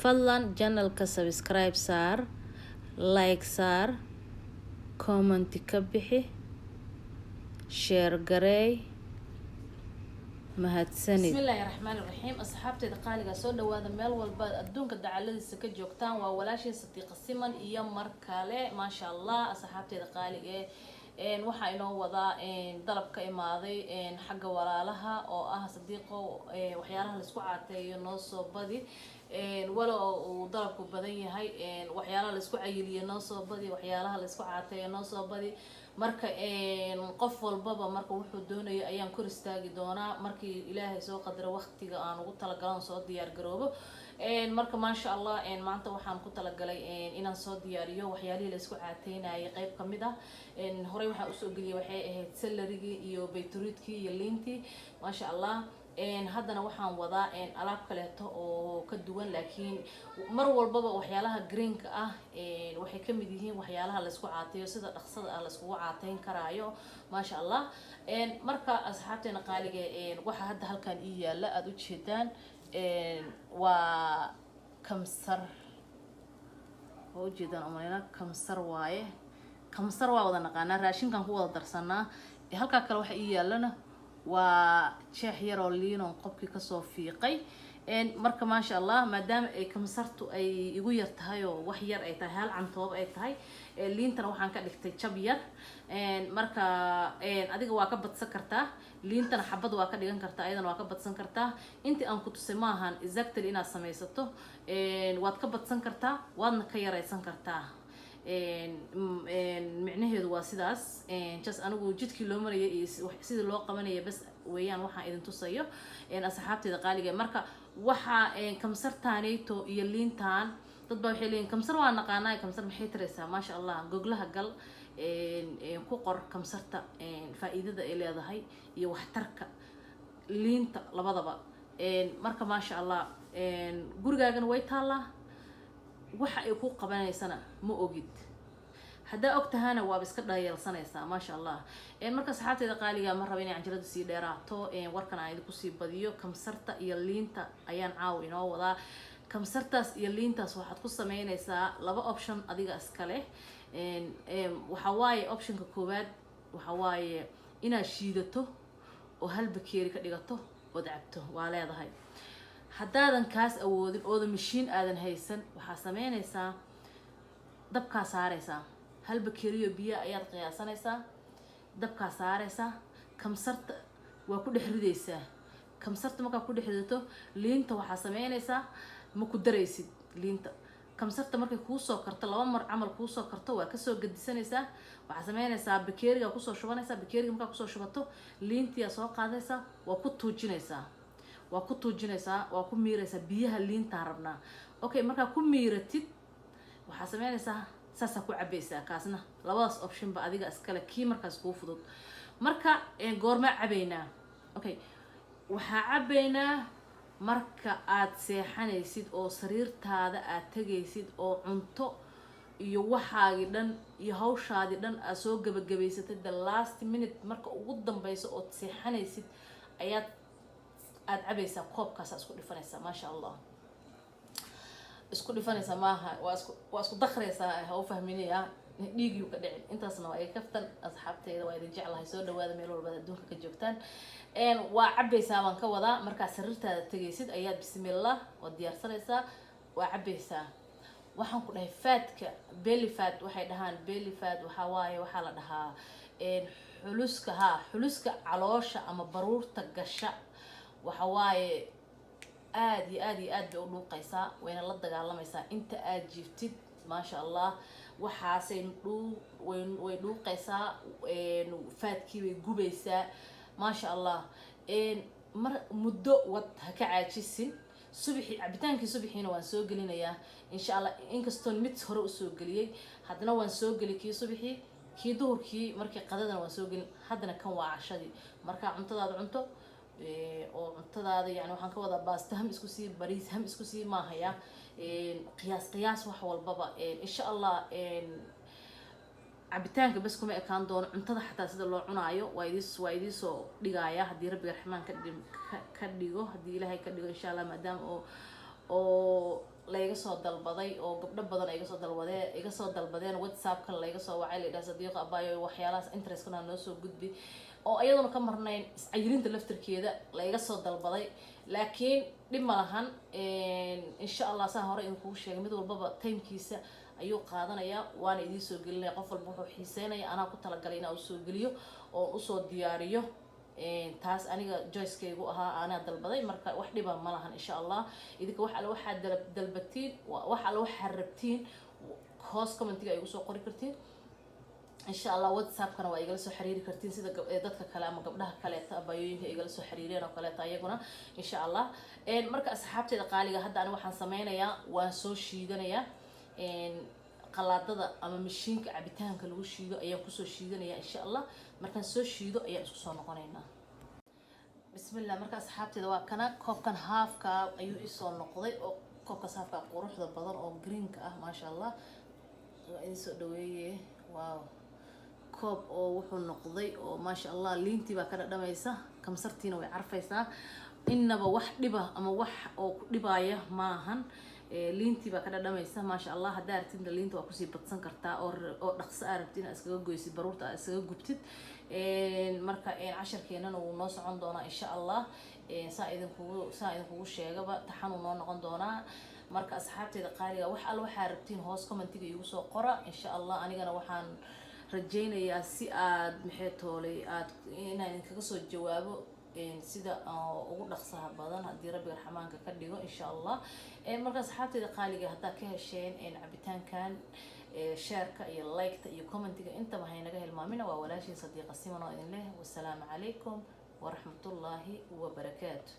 Fadlan channelka subscribe saar, like saar, comment ka bixi, share gareey. Mahadsanid. Bismillaahi raxmaani raxiim. Asxaabteyda qaaliga, soo dhawaada meel walba adduunka dacaladiisa ka joogtaan. Waa walaashay Sadiiqa Siman iyo mar kale, maasha Allah. Asxaabteyda qaaliga ee, waxaa inoo wadaa dalab ka imaaday xagga walaalaha oo ah: "Sadiiqo, waxyaalaha laisku caateeyo noo soo badi." Walow uu dalabku badan yahay, waxyaalaha laisku cayiliyo noo soo badi, waxyaalaha laisku caateeyo noo soo badi. Marka qof walbaba marka wuxuu doonayo ayaan kor istaagi doonaa markii Ilaahay soo qadaro, waqtiga aan ugu talagalan soo diyaar garoobo. Marka maasha Allah, maanta waxaan ku talagalay inaan soo diyaariyo waxyaalihii laisku caateynayay qeyb kamid ah. Horey waxaan usoo geliyay waxay ahayd celerygii iyo beetrootkii iyo liintii, maasha Allah. Haddana waxaan wadaa alaab kaleeto oo ka duwan, laakiin mar walbaba waxyaalaha greenka ah waxay kamid yihiin waxyaalaha laisku caateeyo, sida dhaqsada ah laiskugu caateyn karaayo, maasha Allah. Marka asxaabteena qaaliga, waxaa hadda halkan ii yaala aada ujeedaan waa kamsar. Waa ujeedaan umaleyna, kamsar waaye. Kamsar waa wada naqaanaa, raashinkan ku wada darsanaa. Halkaa kale waxa ii yaalana waa jeex yaroo liinon qobkii kasoo fiiqay. Marka maasha Allah, maadaama ay kamsartu ay igu yar tahay oo wax yar ay tahay, hal cantoob ay tahay, liintana waxaan ka dhigtay jab yar. Marka adiga waa ka badsan kartaa, liintana xabad waa ka dhigan kartaa, ayadana waa ka badsan kartaa. Intii aan ku tusay maahan exactly inaad samaysato. Waad ka badsan kartaa, waadna ka yaraysan kartaa. Micnaheedu waa sidaas. Just anigu jidkii loo marayay iyo sidii loo qabanaya bas weeyaan waxaan idin tusayo, asxaabteeda qaaliga. Marka waxaa kamsartaaneyto iyo liintan, dad baa waxay leeyihin: "Kamsar waa naqaanaa, kamsar maxay taraysaa?" Maasha Allah, Googlaha gal, ku qor kamsarta faa-iidada ay leedahay iyo waxtarka liinta labadaba. Marka maasha Allah, gurigaagana way taallaa, waxa ay ku qabanaysana ma ogid. Haddaa og tahana waaba iska dhayeelsanaysaa, maasha Allah. Marka asxaabteeda qaaliga, ma raba inay canjirada sii dheeraato, warkan aan idinku sii badiyo. Kamsarta iyo liinta ayaan caawa inoo wadaa. Kamsartaas iyo liintaas waxaad ku sameynaysaa laba option, adiga iska leh. Waxa waaye, optionka koowaad waxa waaye inaad shiidato oo hal bakeeri ka dhigato ood cabto, waa leedahay. Haddaadan kaas awoodin ooda mashiin aadan haysan, waxaa sameynaysaa dabkaa saaraysaa. Hal bakeeriyo biyo ayaad qiyaasanaysaa, dabkaa saaraysaa, kamsarta waa ku dhex ridaysaa. Kamsarta markaa ku dhex ridato, liinta waxaa sameynaysaa ma ku daraysid liinta. Kamsarta markay kuusoo karto, laba mar camal kuusoo karto, waa kasoo gedisanaysaa. Waxaa sameynaysaa bakeeriga kusoo shubanaysaa. Bakeeriga markaa kusoo shubato, liintiyaa soo qaadaysaa, waa ku tuujinaysaa, waa ku tuujinaysaa, waa ku miiraysaa biyaha liintaan rabnaa. Okay, markaa ku miiratid, waxaa sameynaysaa saasaa ku cabaysaa. Kaasna labadaas option ba adiga iskale, kii markaas kuu fudud. Marka goormaa cabaynaa? Okay, waxaa cabaynaa marka aad seexanaysid oo sariirtaada aad tegaysid oo cunto iyo waxaagii dhan iyo hawshaadii dhan aad soo gabagabaysatay. The last minute, marka ugu dambeyso ood seexanaysid, ayaad aada cabaysaa. Koobkaasaa isku dhifanaysaa, maasha Allah. Isku dhifanaysaa maaha, waa isku dakraysaa, ha u fahminaya dhiigiyu ka dhicin. Intaasna waa iga kaftan. Asxaabteyda, waa idin jeclahay. Soo dhawaada meel walbaad adduunka ka joogtaan. Waa cabaysaa baan ka wadaa, markaa sariirtaada tegaysid ayaad bismillah waad diyaarsanaysaa, waa cabaysaa. Waxaan ku dhahay fatka, belly fat waxay dhahaan. Belly fat waxaa waaye, waxaa la dhahaa xuluska, ha xuluska caloosha ama baruurta gasha. Waxa waaye aada iyo aada iyo aad bay u dhuuqaysaa, wayna la dagaalamaysaa inta aada jiiftid, maasha Allah. Waxaasay dhuu way dhuuqaysaa, fatkii bay gubaysaa, maasha Allah. Mar muddo wad, ha ka caajisin. Subixi cabitaankii subixiina waan soo gelinayaa, insha Allah. Inkastoon mid hore usoo geliyey, haddana waan soo geli kii subixii, kii duhurkii markii qadadana waan soo gelin. Haddana kan waa cashadii. Markaa cuntadaada cunto oo cuntadaada, yani waxaan ka wadaa baasto ham isku sii, bariis ham isku sii maahaya. Qiyaas qiyaas wax walbaba, insha Allah. Cabitaanka bes kuma ekaan doono, cuntada xataa sida loo cunaayo waa idiisoo dhigaaya, haddii Rabbiga Raxmaan ka dhigo, haddii Ilaahay ka dhigo, insha Allah. Maadaama oo layga layga soo dalbaday oo gabdho badan ay iga soo dalbadeen, iga soo dalbadeen, WhatsAppka layga soo wacay, la yidhaha: "Sadiiqo abaayo, waxyaalahaas interestkana noo soo gudbi," oo iyadoona ka marnayn iscayilinta laftirkeeda layga soo dalbaday. Laakiin dhib ma lahan, insha Allah. Saa hore idinkugu sheegay, mid walbaba timekiisa ayuu qaadanayaa, waana idiin soo gelinaya. Qof walba wuxuu xiiseynaya anaa ku talagalay inaan usoo geliyo oo usoo diyaariyo. Taas aniga choicekaygu ahaa, anaa dalbaday. Marka wax dhiba ma lahan, insha Allah. Idinka wax alle waxaad dalbatiin, wax alle waxaad rabtiin, hoos commentiga ay igu soo qori kartiin, insha Allah. WhatsAppkana waa igala soo xiriiri kartiin, sida dadka kale ama gabdhaha kaleeta, abaayooyinka igala soo xiriireen oo kaleeta ayaguna, insha Allah. Marka asxaabteeda qaaliga, hadda ani waxaan sameynayaa, waan soo shiidanayaa. Qalaadada ama mashiinka cabitaanka lagu shiido ayaan kusoo shiidanaya, insha Allah. Markaan soo shiido ayaan isku soo noqonaynaa. Bismillah. Marka asxaabteeda, waa kana koobkan halfka ayuu isoo noqday, oo koobkaas halfka quruxda badan oo greenka ah, maasha Allah. Waa idin soo dhaweeye. Wow, koob oo wuxuu noqday oo maasha Allah. Liintii baa ka dhadhamaysa, kamsartiina way carfaysaa. Innaba wax dhiba ama wax oo ku dhibaaya maahan. Liintii baa ka dhadhamaysa, maasha Allah. Haddaa rabtidna liinta waa kusii badsan kartaa, oo dhaqso aa rabtid inaad iskaga goysid, baruurta aad iskaga gubtid. Marka casharkeenana wuu noo socon doonaa, insha Allah. Saa idinkugu sheegaba, taxanuu noo noqon doonaa. Marka asxaabteeda qaaliga, wax alla waxaa rabtiin hoos commentiga iigu soo qora, insha Allah. Anigana waxaan rajaynayaa si aad maxay toolay aad inaan idinkaga soo jawaabo sida ugu dhaqsaha badan, haddii Rabbiga Raxmaanka ka dhigo, insha Allah. Marka asxaabteeda qaaliga, haddaad ka hesheen cabitaankan, shareka iyo liketa iyo commentiga intaba haynaga hilmaamina. Waa walaashiin Sadiiqa Siman oo idin leh wasalaamu calaykum waraxmatullaahi wabarakaatu.